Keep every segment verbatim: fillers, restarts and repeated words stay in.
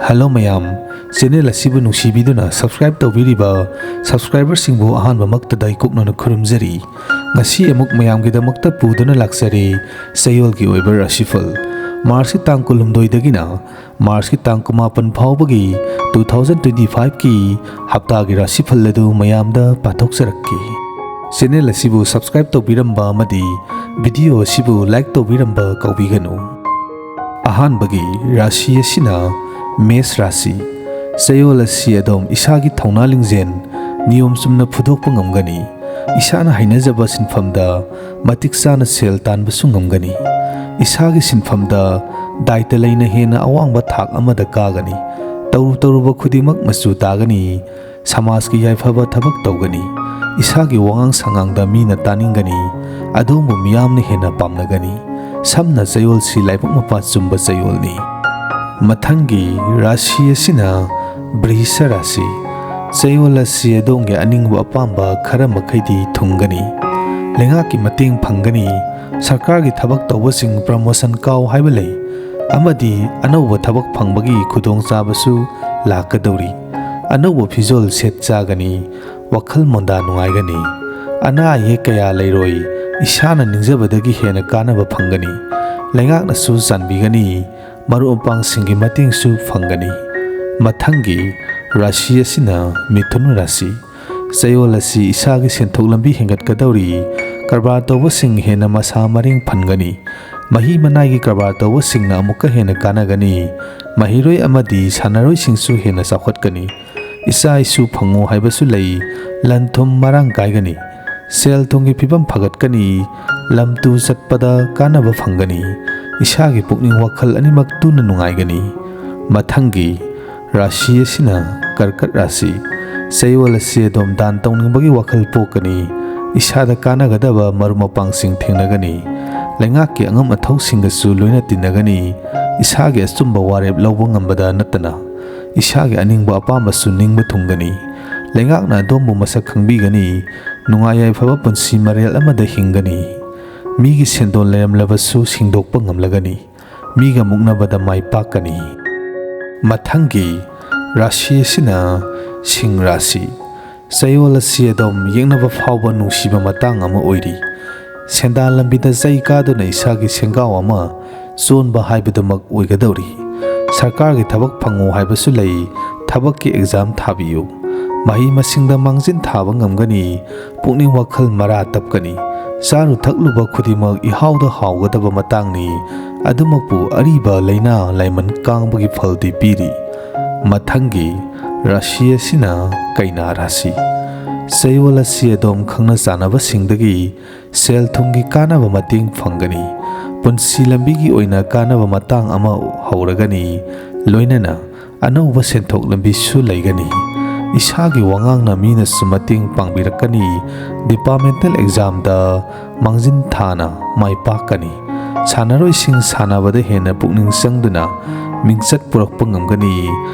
Hello ꯃꯌꯥꯝ, channel ꯑꯁꯤꯕꯨ ꯅꯨꯡꯁꯤꯕꯤꯗꯨꯅ subscribe ꯇꯧꯕꯤꯔꯤꯕ subscriberꯁꯤꯡꯕꯨ ꯑꯍꯥꯟꯕꯃꯛꯇꯗ ꯏꯀꯨꯛꯅꯅ ꯈꯨꯔꯨꯝꯖꯔꯤ꯫ ꯉꯁꯤ ꯑꯃꯨꯛ ꯃꯌꯥꯝꯒꯤꯗꯃꯛꯇ ꯄꯨꯗꯨꯅ ꯂꯥꯛꯆꯔꯤ ꯆꯌꯣꯜꯒꯤ ꯑꯣꯏꯕ ꯔꯥꯁꯤꯐꯜ꯫ ꯃꯥꯔꯆꯀꯤ ꯇꯥꯡ ꯀꯨꯟꯍꯨꯝꯗꯣꯏꯗꯒꯤꯅ ꯃꯥꯔꯆꯀꯤ ꯇꯥꯡ ꯀꯨꯟꯃꯥꯄꯟ ꯐꯥꯎꯕꯒꯤ two thousand twenty fiveꯀꯤ ꯍꯞꯇꯥꯒꯤ ꯔꯥꯁꯤꯐꯜ ꯑꯗꯨ ꯃꯌꯥꯝꯗ ꯄꯥꯊꯣꯛꯆꯔꯛꯀꯦ꯫ Channel ꯑꯁꯤꯕꯨ subscribe ꯇꯧꯕꯤꯔꯝꯕ ꯑꯃꯗꯤ video ꯑꯁꯤꯕꯨ like ꯇꯧꯕꯤꯔꯝꯕ ꯀꯥꯎꯕꯤꯒꯅꯨ꯫ ꯑꯍꯥꯟꯕꯒꯤ ꯔꯥꯁꯤ ꯑꯁꯤꯅ ꯃꯦꯁ ꯔꯥꯁꯤ꯫ ꯆꯌꯣꯜ ꯑꯁꯤ ꯑꯗꯣꯝ ꯏꯁꯥꯒꯤ ꯊꯧꯅꯥ ꯂꯤꯡꯖꯦꯜ ꯅꯤꯌꯣꯝ ꯆꯨꯝꯅ ꯐꯨꯗꯣꯛꯄ ꯉꯝꯒꯅꯤ꯫ ꯏꯁꯥꯅ ꯍꯩꯅꯖꯕ ꯁꯤꯟꯐꯝꯗ ꯃꯇꯤꯛ ꯆꯥꯅ ꯁꯦꯜ ꯇꯥꯟꯕꯁꯨ ꯉꯝꯒꯅꯤ꯫ ꯏꯁꯥꯒꯤ ꯁꯤꯟꯐꯝꯗ ꯗꯥꯏꯇ ꯂꯩꯅ ꯍꯦꯟꯅ ꯑꯋꯥꯡꯕ ꯊꯥꯛ ꯑꯃꯗ ꯀꯥꯒꯅꯤ꯫ ꯇꯧꯔꯨ ꯇꯧꯔꯨꯕ ꯈꯨꯗꯤꯡꯃꯛ ꯃꯆꯨ ꯇꯥꯒꯅꯤ꯫ ꯁꯃꯥꯖꯀꯤ ꯌꯥꯏꯐꯕ ꯊꯕꯛ ꯇꯧꯒꯅꯤ꯫ ꯏꯁꯥꯒꯤ ꯋꯥꯉꯥꯡ ꯁꯉꯥꯡꯗ ꯃꯤꯅ ꯇꯥꯅꯤꯡꯒꯅꯤ꯫ ꯑꯗꯣꯝꯕꯨ ꯃꯤꯌꯥꯝꯅ ꯍꯦꯟꯅ ꯄꯥꯝꯅꯒꯅꯤ꯫ ꯁꯝꯅ ꯆꯌꯣꯜꯁꯤ ꯂꯥꯏꯕꯛ ꯃꯄꯥ ꯆꯨꯝꯕ ꯆꯌꯣꯜꯅꯤ꯫ ꯃꯊꯪꯒꯤ ꯔꯥꯁꯤ ꯑꯁꯤꯅ ꯕ꯭ꯔꯤꯁ ꯔꯥꯁꯤ꯫ ꯆꯌꯣꯜ ꯑꯁꯤ ꯑꯗꯣꯝꯒꯤ ꯑꯅꯤꯡꯕ ꯑꯄꯥꯝꯕ ꯈꯔ ꯃꯈꯩꯗꯤ ꯊꯨꯡꯒꯅꯤ꯫ ꯂꯩꯉꯥꯛꯀꯤ ꯃꯇꯦꯡ ꯐꯪꯒꯅꯤ꯫ ꯁꯔꯀꯥꯔꯒꯤ ꯊꯕꯛ ꯇꯧꯕꯁꯤꯡ promotion ꯀꯥꯎ ꯍꯥꯏꯕ ꯂꯩ꯫ ꯑꯃꯗꯤ ꯑꯅꯧꯕ ꯊꯕꯛ ꯐꯪꯕꯒꯤ ꯈꯨꯗꯣꯡꯆꯥꯕꯁꯨ ꯂꯥꯛꯀꯗꯧꯔꯤ꯫ ꯑꯅꯧꯕ ꯐꯤꯖꯣꯜ ꯁꯦꯠ ꯆꯥꯒꯅꯤ꯫ ꯋꯥꯈꯜ ꯃꯣꯟꯗꯥ ꯅꯨꯡꯉꯥꯏꯒꯅꯤ꯫ ꯑꯅꯥ ꯑꯌꯦꯛ ꯀꯌꯥ ꯂꯩꯔꯣꯏ꯫ ꯏꯁꯥꯅ ꯅꯤꯡꯖꯕꯗꯒꯤ ꯍꯦꯟꯅ ꯀꯥꯟꯅꯕ ꯐꯪꯒꯅꯤ꯫ ꯂꯩꯉꯥꯛꯅꯁꯨ ꯆꯥꯟꯕꯤꯒꯅꯤ꯫ ꯃꯔꯨꯞ ꯃꯄꯥꯡꯁꯤꯡꯒꯤ ꯃꯇꯦꯡꯁꯨ ꯐꯪꯒꯅꯤ꯫ ꯃꯊꯪꯒꯤ ꯔꯥꯁꯤ ꯑꯁꯤꯅ ꯃꯤꯊꯨꯟ ꯔꯥꯁꯤ꯫ ꯆꯌꯣꯜ ꯑꯁꯤ ꯏꯁꯥꯒꯤ ꯁꯦꯟꯊꯣꯛ ꯂꯝꯕꯤ ꯍꯦꯟꯒꯠꯀꯗꯧꯔꯤ꯫ ꯀꯔꯕꯥꯔ ꯇꯧꯕꯁꯤꯡ ꯍꯦꯟꯅ ꯃꯁꯥ ꯃꯔꯦꯡ ꯐꯟꯒꯅꯤ꯫ ꯃꯍꯤ ꯃꯅꯥꯏꯒꯤ ꯀꯔꯕꯥꯔ ꯇꯧꯕꯁꯤꯡꯅ ꯑꯃꯨꯛꯀ ꯍꯦꯟꯅ ꯀꯥꯟꯅꯒꯅꯤ꯫ ꯃꯍꯩꯔꯣꯏ ꯑꯃꯗꯤ ꯁꯥꯟꯅꯔꯣꯏꯁꯤꯡꯁꯨ ꯍꯦꯟꯅ ꯆꯥꯎꯈꯠꯀꯅꯤ꯫ ꯏꯆꯥ ꯏꯁꯨ ꯐꯪꯉꯨ ꯍꯥꯏꯕꯁꯨ ꯂꯩ꯫ ꯂꯟ ꯊꯨꯝ ꯃꯔꯥꯡ ꯀꯥꯏꯒꯅꯤ꯫ ꯁꯦꯜ ꯊꯨꯝꯒꯤ ꯐꯤꯕꯝ ꯐꯒꯠꯀꯅꯤ꯫ ꯂꯝ ꯇꯨ ꯆꯠꯄꯗ ꯀꯥꯟꯅꯕ ꯐꯪꯒꯅꯤ꯫ ꯏꯁꯥꯒꯤ ꯄꯨꯛꯅꯤꯡ ꯋꯥꯈꯜ ꯑꯅꯤꯃꯛ ꯇꯨꯅ ꯅꯨꯡꯉꯥꯏꯒꯅꯤ꯫ ꯃꯊꯪꯒꯤ ꯔꯥꯁꯤ ꯑꯁꯤꯅ ꯀꯔꯀꯠ ꯔꯥꯁꯤ꯫ ꯆꯌꯣꯜ ꯑꯁꯤ ꯑꯗꯣꯝ ꯗꯥꯟ ꯇꯧꯅꯤꯡꯕꯒꯤ ꯋꯥꯈꯜ ꯄꯣꯛꯀꯅꯤ꯫ ꯏꯁꯥꯗ ꯀꯥꯟꯅꯒꯗꯕ ꯃꯔꯨꯞ ꯃꯄꯥꯡꯁꯤꯡ ꯊꯦꯡꯅꯒꯅꯤ꯫ ꯂꯩꯉꯥꯛꯀꯤ ꯑꯉꯝ ꯑꯊꯧꯁꯤꯡꯒꯁꯨ ꯂꯣꯏꯅ ꯇꯤꯟꯅꯒꯅꯤ꯫ ꯏꯁꯥꯒꯤ ꯑꯆꯨꯝꯕ ꯋꯥꯔꯦꯞ ꯂꯧꯕ ꯉꯝꯕꯗ ꯅꯠꯇꯅ ꯏꯁꯥꯒꯤ ꯑꯅꯤꯡꯕ ꯑꯄꯥꯝꯕꯁꯨ ꯅꯤꯡꯕ ꯊꯨꯡꯒꯅꯤ꯫ ꯂꯩꯉꯥꯛꯅ ꯑꯗꯣꯝꯕꯨ ꯃꯁꯛ ꯈꯪꯕꯤꯒꯅꯤ꯫ ꯅꯨꯡꯉꯥꯏ ꯌꯥꯏꯐꯕ ꯄꯨꯟꯁꯤ ꯃꯔꯦꯜ ꯑꯃꯗ ꯍꯤꯡꯒꯅꯤ꯫ ꯃꯤꯒꯤ ꯁꯦꯟꯗꯣꯟ ꯂꯩꯔꯝꯂꯕꯁꯨ ꯁꯤꯡꯗꯣꯛꯄ ꯉꯝꯂꯒꯅꯤ꯫ ꯃꯤꯒ ꯃꯨꯛꯅꯕꯗ ꯃꯥꯏ ꯄꯥꯛꯀꯅꯤ꯫ ꯃꯊꯪꯒꯤ ꯔꯥꯁꯤ ꯑꯁꯤꯅ ꯁꯤꯡ ꯔꯥꯁꯤ꯫ ꯆꯌꯣꯜ ꯑꯁꯤ ꯑꯗꯨꯝ ꯌꯦꯛꯅꯕ ꯐꯥꯎꯕ ꯅꯨꯡꯁꯤꯕ ꯃꯇꯥꯡ ꯑꯃ ꯑꯣꯏꯔꯤ꯫ ꯁꯦꯟꯗꯥꯟ ꯂꯝꯕꯤꯗ ꯆꯩ ꯀꯥꯗꯨꯅ ꯏꯁꯥꯒꯤ ꯁꯦꯟꯒꯥꯎ ꯑꯃ ꯆꯣꯟꯕ ꯍꯥꯏꯕꯗꯨꯃꯛ ꯑꯣꯏꯒꯗꯧꯔꯤ꯫ ꯁꯔꯀꯥꯔꯒꯤ ꯊꯕꯛ ꯐꯪꯉꯨ ꯍꯥꯏꯕꯁꯨ ꯂꯩ, ꯊꯕꯛꯀꯤ ꯑꯦꯛꯖꯥꯝ ꯊꯥꯕꯤꯌꯨ, ꯃꯍꯩ ꯃꯁꯤꯡꯗ ꯃꯥꯡꯖꯤꯟ ꯊꯥꯕ ꯉꯝꯒꯅꯤ, ꯄꯨꯛꯅꯤꯡ ꯋꯥꯈꯜ ꯃꯔꯥ ꯇꯞꯀꯅꯤ, ꯆꯥꯔꯨ ꯊꯛꯂꯨꯕ ꯈꯨꯗꯤꯡꯃꯛ ꯏꯍꯥꯎꯗ ꯍꯥꯎꯒꯗꯕ ꯃꯇꯥꯡꯅꯤ꯫ ꯑꯗꯨꯃꯛꯄꯨ ꯑꯔꯤꯕ ꯂꯥꯏꯅꯥ ꯂꯥꯏꯃꯟ ꯀꯥꯡꯕꯒꯤ ꯐꯜꯗꯤ ꯄꯤꯔꯤ꯫ ꯃꯊꯪꯒꯤ ꯔꯥꯁꯤ ꯑꯁꯤꯅ ꯀꯩꯅꯥ ꯔꯥꯁꯤ꯫ ꯆꯌꯣꯜ ꯑꯁꯤ ꯑꯗꯣꯝ ꯈꯪꯅ ꯆꯥꯟꯅꯕꯁꯤꯡꯗꯒꯤ ꯁꯦꯜ ꯊꯨꯝꯒꯤ ꯀꯥꯟꯅꯕ ꯃꯇꯦꯡ ꯐꯪꯒꯅꯤ꯫ ꯄꯨꯟꯁꯤ ꯂꯝꯕꯤꯒꯤ ꯑꯣꯏꯅ ꯀꯥꯟꯅꯕ ꯃꯇꯥꯡ ꯑꯃ ꯍꯧꯔꯒꯅꯤ, ꯂꯣꯏꯅꯅ ꯑꯅꯧꯕ ꯁꯦꯟꯊꯣꯛ ꯂꯝꯕꯤꯁꯨ ꯂꯩꯒꯅꯤ꯫ ꯏꯁꯥꯒꯤ ꯋꯥꯉꯥꯡꯅ ꯃꯤꯅꯁꯨ ꯃꯇꯦꯡ ꯄꯥꯡꯕꯤꯔꯛꯀꯅꯤ꯫ ꯗꯤꯄꯥꯔꯠꯃꯦꯟꯇꯦꯜ ꯑꯦꯛꯖꯥꯝꯗ ꯃꯥꯡꯖꯤꯟ ꯊꯥꯅ ꯃꯥꯏ ꯄꯥꯛꯀꯅꯤ꯫ ꯁꯥꯟꯅꯔꯣꯏꯁꯤꯡ ꯁꯥꯟꯅꯕꯗ ꯍꯦꯟꯅ ꯄꯨꯛꯅꯤꯡ ꯆꯪꯗꯨꯅ ꯃꯤꯡꯆꯠ ꯄꯨꯔꯛꯄ ꯉꯝꯒꯅꯤ꯫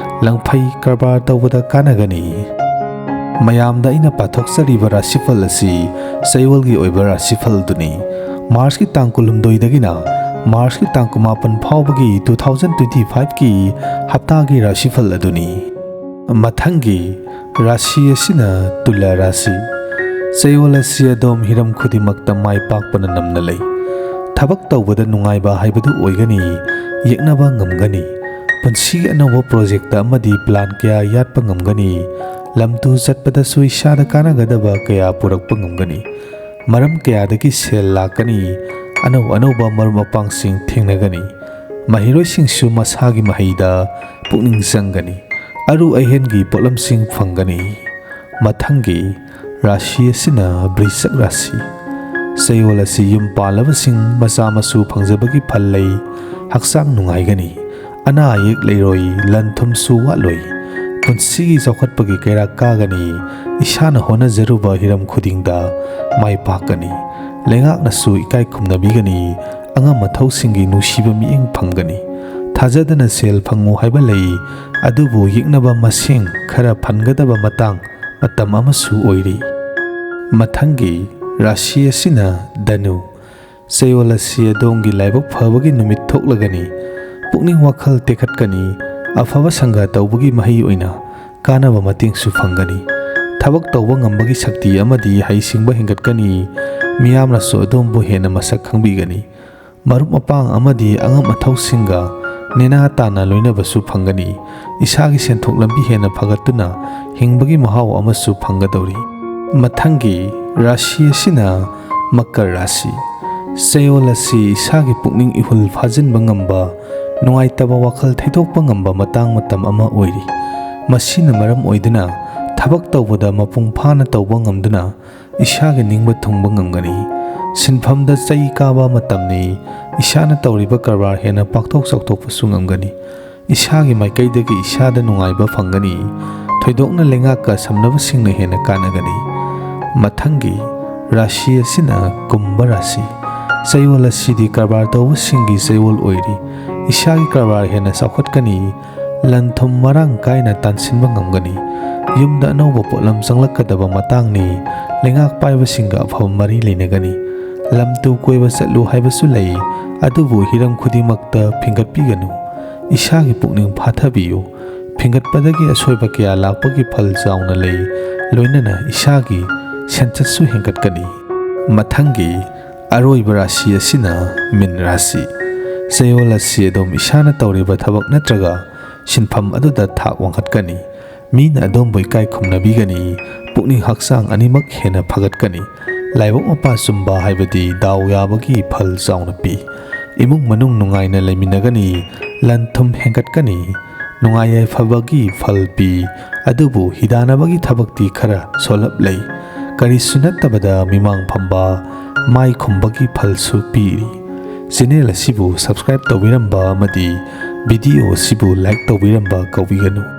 ꯂꯪꯐꯩ ꯀꯔꯕꯥꯔ ꯇꯧꯕꯗ ꯀꯥꯟꯅꯒꯅꯤ꯫ ꯃꯌꯥꯝꯗ ꯑꯩꯅ ꯄꯥꯊꯣꯛꯆꯔꯤꯕ ꯔꯥꯁꯤꯐꯜ ꯑꯁꯤ ꯆꯌꯣꯜꯒꯤ ꯑꯣꯏꯕ ꯔꯥꯁꯤꯐꯜꯗꯨꯅꯤ꯫ ꯃꯥꯔꯆꯀꯤ ꯇꯥꯡ ꯀꯨꯟꯍꯨꯝꯗꯣꯏꯗꯒꯤꯅ ꯃꯥꯔꯆꯀꯤ ꯇꯥꯡ ꯀꯨꯟꯃꯥꯄꯟ ꯐꯥꯎꯕꯒꯤ two thousand twenty five ꯀꯤ ꯍꯞꯇꯥꯒꯤ ꯔꯥꯁꯤꯐꯜ ꯑꯗꯨꯅꯤ꯫ ꯃꯊꯪꯒꯤ ꯔꯥꯁꯤ ꯑꯁꯤꯅ ꯇꯨꯂꯥ ꯔꯥꯁꯤ꯫ ꯆꯌꯣꯜ ꯑꯁꯤ ꯑꯗꯣꯝ ꯍꯤꯔꯝ ꯈꯨꯗꯤꯡꯃꯛꯇ ꯃꯥꯏ ꯄꯥꯛꯄꯅ ꯅꯝꯅ ꯂꯩ꯫ ꯊꯕꯛ ꯇꯧꯕꯗ ꯅꯨꯡꯉꯥꯏꯕ ꯍꯥꯏꯕꯗꯨ ꯑꯣꯏꯒꯅꯤ, ꯌꯦꯛꯅꯕ ꯉꯝꯒꯅꯤ꯫ ꯄꯨꯟꯁꯤꯒꯤ ꯑꯅꯧꯕ ꯄ꯭ꯔꯣꯖꯦꯛꯇ ꯑꯃꯗꯤ ꯄ꯭ꯂꯥꯟ ꯀꯌꯥ ꯌꯥꯠꯄ ꯉꯝꯒꯅꯤ꯫ ꯂꯝ ꯇꯨ ꯆꯠꯄꯗꯁꯨ ꯏꯁꯥꯗ ꯀꯥꯟꯅꯒꯗꯕ ꯀꯌꯥ ꯄꯨꯔꯛꯄ ꯉꯝꯒꯅꯤ꯫ ꯃꯔꯝ ꯀꯌꯥꯗꯒꯤ ꯁꯦꯜ ꯂꯥꯛꯀꯅꯤ꯫ ꯑꯅꯧ ꯑꯅꯧꯕ ꯃꯔꯨꯞ ꯃꯄꯥꯡꯁꯤꯡ ꯊꯦꯡꯅꯒꯅꯤ꯫ ꯃꯍꯩꯔꯣꯏꯁꯤꯡꯁꯨ ꯃꯁꯥꯒꯤ ꯃꯍꯩꯗ ꯄꯨꯛꯅꯤꯡ ꯆꯪꯒꯅꯤ꯫ ꯑꯔꯨ ꯑꯍꯦꯟꯒꯤ ꯄꯣꯠꯂꯝꯁꯤꯡ ꯐꯪꯒꯅꯤ꯫ ꯃꯊꯪꯒꯤ ꯔꯥꯁꯤ ꯑꯁꯤꯅ ꯕ꯭ꯔꯤꯁꯛ ꯔꯥꯁꯤ꯫ ꯆꯌꯣꯜ ꯑꯁꯤ ꯌꯨꯝ ꯄꯥꯜꯂꯕꯁꯤꯡ ꯃꯆꯥ ꯃꯁꯨ ꯐꯪꯖꯕꯒꯤ ꯐꯜ ꯂꯩ꯫ ꯍꯛꯆꯥꯡ ꯅꯨꯡꯉꯥꯏꯒꯅꯤ꯫ ꯑꯅꯥ ꯑꯌꯦꯛ ꯂꯩꯔꯣꯏ, ꯂꯟ ꯊꯨꯝꯁꯨ ꯋꯥꯠꯂꯣꯏ꯫ ꯄꯨꯟꯁꯤꯒꯤ ꯆꯥꯎꯈꯠꯄꯒꯤ ꯀꯩꯔꯥꯛ ꯀꯥꯒꯅꯤ꯫ ꯏꯁꯥꯅ ꯍꯣꯠꯅꯖꯔꯨꯕ ꯍꯤꯔꯝ ꯈꯨꯗꯤꯡꯗ ꯃꯥꯏ ꯄꯥꯛꯀꯅꯤ꯫ ꯂꯩꯉꯥꯛꯅꯁꯨ ꯏꯀꯥꯏ ꯈꯨꯝꯅꯕꯤꯒꯅꯤ꯫ ꯑꯉꯝ ꯑꯊꯧꯁꯤꯡꯒꯤ ꯅꯨꯡꯁꯤꯕ ꯃꯤꯠꯌꯦꯡ ꯐꯪꯒꯅꯤ꯫ ꯊꯥꯖꯗꯅ ꯁꯦꯜ ꯐꯪꯉꯨ ꯍꯥꯏꯕ ꯂꯩ, ꯑꯗꯨꯕꯨ ꯌꯦꯛꯅꯕ ꯃꯁꯤꯡ ꯈꯔ ꯐꯟꯒꯗꯕ ꯃꯇꯥꯡ ꯃꯇꯝ ꯑꯃꯁꯨ ꯑꯣꯏꯔꯤ꯫ ꯃꯊꯪꯒꯤ ꯔꯥꯁꯤ ꯑꯁꯤꯅ ꯙꯅꯨ꯫ ꯆꯌꯣꯜ ꯑꯁꯤ ꯑꯗꯣꯝꯒꯤ ꯂꯥꯏꯕꯛ ꯐꯕꯒꯤ ꯅꯨꯃꯤꯠ ꯊꯣꯛꯂꯒꯅꯤ꯫ ꯄꯨꯛꯅꯤꯡ ꯋꯥꯈꯜ ꯇꯦꯛꯈꯠꯀꯅꯤ꯫ ꯑꯐꯕ ꯁꯪꯒ ꯇꯧꯕꯒꯤ ꯃꯍꯩ ꯑꯣꯏꯅ ꯀꯥꯟꯅꯕ ꯃꯇꯦꯡꯁꯨ ꯐꯪꯒꯅꯤ꯫ ꯊꯕꯛ ꯇꯧꯕ ꯉꯝꯕꯒꯤ ꯁꯛꯇꯤ ꯑꯃꯗꯤ ꯍꯩꯁꯤꯡꯕ ꯍꯦꯟꯒꯠꯀꯅꯤ꯫ ꯃꯤꯌꯥꯝꯅꯁꯨ ꯑꯗꯣꯝꯕꯨ ꯍꯦꯟꯅ ꯃꯁꯛ ꯈꯪꯕꯤꯒꯅꯤ꯫ ꯃꯔꯨꯞ ꯃꯄꯥꯡ ꯑꯃꯗꯤ ꯑꯉꯝ ꯑꯊꯧꯁꯤꯡꯒ ꯅꯦꯅꯥ ꯇꯥꯅ ꯂꯣꯏꯅꯕꯁꯨ ꯐꯪꯒꯅꯤ꯫ ꯏꯁꯥꯒꯤ ꯁꯦꯟꯊꯣꯛ ꯂꯝꯕꯤ ꯍꯦꯟꯅ ꯐꯒꯠꯇꯨꯅ ꯍꯤꯡꯕꯒꯤ ꯃꯍꯥꯎ ꯑꯃꯁꯨ ꯐꯪꯒꯗꯧꯔꯤ꯫ ꯃꯊꯪꯒꯤ ꯔꯥꯁꯤ ꯑꯁꯤꯅ ꯃꯀꯔ ꯔꯥꯁꯤ꯫ ꯆꯌꯣꯜ ꯑꯁꯤ ꯏꯁꯥꯒꯤ ꯄꯨꯛꯅꯤꯡ ꯏꯍꯨꯜ ꯐꯥꯖꯤꯟꯕ ꯉꯝꯕ, ꯅꯨꯡꯉꯥꯏꯇꯕ ꯋꯥꯈꯜ ꯊꯩꯗꯣꯛꯄ ꯉꯝꯕ ꯃꯇꯥꯡ ꯃꯇꯝ ꯑꯃ ꯑꯣꯏꯔꯤ꯫ ꯃꯁꯤꯅ ꯃꯔꯝ ꯑꯣꯏꯗꯨꯅ ꯊꯕꯛ ꯇꯧꯕꯗ ꯃꯄꯨꯡ ꯐꯥꯅ ꯇꯧꯕ ꯉꯝꯗꯨꯅ ꯏꯁꯥꯒꯤ ꯅꯤꯡꯕ ꯊꯨꯡꯕ ꯉꯝꯒꯅꯤ꯫ ꯁꯤꯟꯐꯝꯗ ꯆꯩ ꯀꯥꯕ ꯃꯇꯝꯅꯤ꯫ ꯏꯁꯥꯅ ꯇꯧꯔꯤꯕ ꯀꯔꯕꯥꯔ ꯍꯦꯟꯅ ꯄꯥꯛꯊꯣꯛ ꯆꯥꯎꯊꯣꯛꯄꯁꯨ ꯉꯝꯒꯅꯤ꯫ ꯏꯁꯥꯒꯤ ꯃꯥꯏꯀꯩꯗꯒꯤ ꯏꯁꯥꯗ ꯅꯨꯡꯉꯥꯏꯕ ꯐꯪꯒꯅꯤ꯫ ꯊꯣꯏꯗꯣꯛꯅ ꯂꯩꯉꯥꯛꯀ ꯁꯝꯅꯕꯁꯤꯡꯅ ꯍꯦꯟꯅ ꯀꯥꯟꯅꯒꯅꯤ꯫ ꯃꯊꯪꯒꯤ ꯔꯥꯁꯤ ꯑꯁꯤꯅ ꯀꯨꯝꯚ ꯔꯥꯁꯤ꯫ ꯆꯌꯣꯜ ꯑꯁꯤꯗꯤ ꯀꯔꯕꯥꯔ ꯇꯧꯕꯁꯤꯡꯒꯤ ꯆꯌꯣꯜ ꯑꯣꯏꯔꯤ꯫ ꯏꯁꯥꯒꯤ ꯀꯔꯕꯥꯔ ꯍꯦꯟꯅ ꯆꯥꯎꯈꯠꯀꯅꯤ꯫ ꯂꯟ ꯊꯨꯝ ꯃꯔꯥꯡ ꯀꯥꯏꯅ ꯇꯥꯟꯁꯤꯟꯕ ꯉꯝꯒꯅꯤ꯫ ꯌꯨꯝꯗ ꯑꯅꯧꯕ ꯄꯣꯠꯂꯝ ꯆꯪꯂꯛꯀꯗꯕ ꯃꯇꯥꯡꯅꯤ꯫ ꯂꯩꯉꯥꯛ ꯄꯥꯏꯕꯁꯤꯡꯒ ꯑꯐꯕ ꯃꯔꯤ ꯂꯩꯅꯒꯅꯤ꯫ ꯂꯝ ꯇꯨ ꯀꯣꯏꯕ ꯆꯠꯂꯨ ꯍꯥꯏꯕꯁꯨ ꯂꯩ, ꯑꯗꯨꯕꯨ ꯍꯤꯔꯝ ꯈꯨꯗꯤꯡꯃꯛꯇ ꯐꯤꯡꯒꯠꯄꯤꯒꯅꯨ꯫ ꯏꯁꯥꯒꯤ ꯄꯨꯛꯅꯤꯡ ꯐꯥꯊꯕꯤꯌꯨ꯫ ꯐꯤꯡꯒꯠꯄꯗꯒꯤ ꯑꯁꯣꯏꯕ ꯀꯌꯥ ꯂꯥꯛꯄꯒꯤ ꯐꯜ ꯆꯥꯎꯅ ꯂꯩ, ꯂꯣꯏꯅꯅ ꯏꯁꯥꯒꯤ ꯁꯦꯟꯆꯠꯁꯨ ꯍꯦꯟꯒꯠꯀꯅꯤ꯫ ꯃꯊꯪꯒꯤ ꯑꯔꯣꯏꯕ ꯔꯥꯁꯤ ꯑꯁꯤꯅ ꯃꯤꯟ ꯔꯥꯁꯤ꯫ ꯆꯌꯣꯜ ꯑꯁꯤ ꯑꯗꯣꯝ ꯏꯁꯥꯅ ꯇꯧꯔꯤꯕ ꯊꯕꯛ ꯅꯠꯇ꯭ꯔꯒ ꯁꯤꯟꯐꯝ ꯑꯗꯨꯗ ꯊꯥꯛ ꯋꯥꯡꯈꯠꯀꯅꯤ꯫ ꯃꯤꯅ ꯑꯗꯣꯝꯕꯨ ꯏꯀꯥꯏ ꯈꯨꯝꯅꯕꯤꯒꯅꯤ꯫ ꯄꯨꯛꯅꯤꯡ ꯍꯛꯆꯥꯡ ꯑꯅꯤꯃꯛ ꯍꯦꯟꯅ ꯐꯒꯠꯀꯅꯤ꯫ ꯂꯥꯏꯕꯛ ꯃꯄꯥ ꯆꯨꯝꯕ ꯍꯥꯏꯕꯗꯤ ꯗꯥꯎ ꯌꯥꯕꯒꯤ ꯐꯜ ꯆꯥꯎꯅ ꯄꯤ꯫ ꯏꯃꯨꯡ ꯃꯅꯨꯡ ꯅꯨꯡꯉꯥꯏꯅ ꯂꯩꯃꯤꯟꯅꯒꯅꯤ꯫ ꯂꯟ ꯊꯨꯝ ꯍꯦꯟꯒꯠꯀꯅꯤ꯫ ꯅꯨꯡꯉꯥꯏ ꯌꯥꯏꯐꯕꯒꯤ ꯐꯜ ꯄꯤ꯫ ꯑꯗꯨꯕꯨ ꯍꯤꯗꯥꯟꯅꯕꯒꯤ ꯊꯕꯛꯇꯤ ꯈꯔ ꯁꯣꯜꯂꯞ ꯂꯩ꯫ ꯀꯔꯤꯁꯨ ꯅꯠꯇꯕꯗ ꯃꯤꯃꯥꯡ ꯐꯝꯕ, ꯃꯥꯏ ꯈꯨꯝꯕꯒꯤ ꯐꯜꯁꯨ ꯄꯤꯔꯤ꯫ ꯆꯦꯅꯦꯜ ꯑꯁꯤꯕꯨ subscribe ꯇꯧꯕꯤꯔꯝꯕ ꯑꯃꯗꯤ video ꯑꯁꯤꯕꯨ like ꯇꯧꯕꯤꯔꯝꯕ ꯀꯥꯎꯕꯤꯒꯅꯨ꯫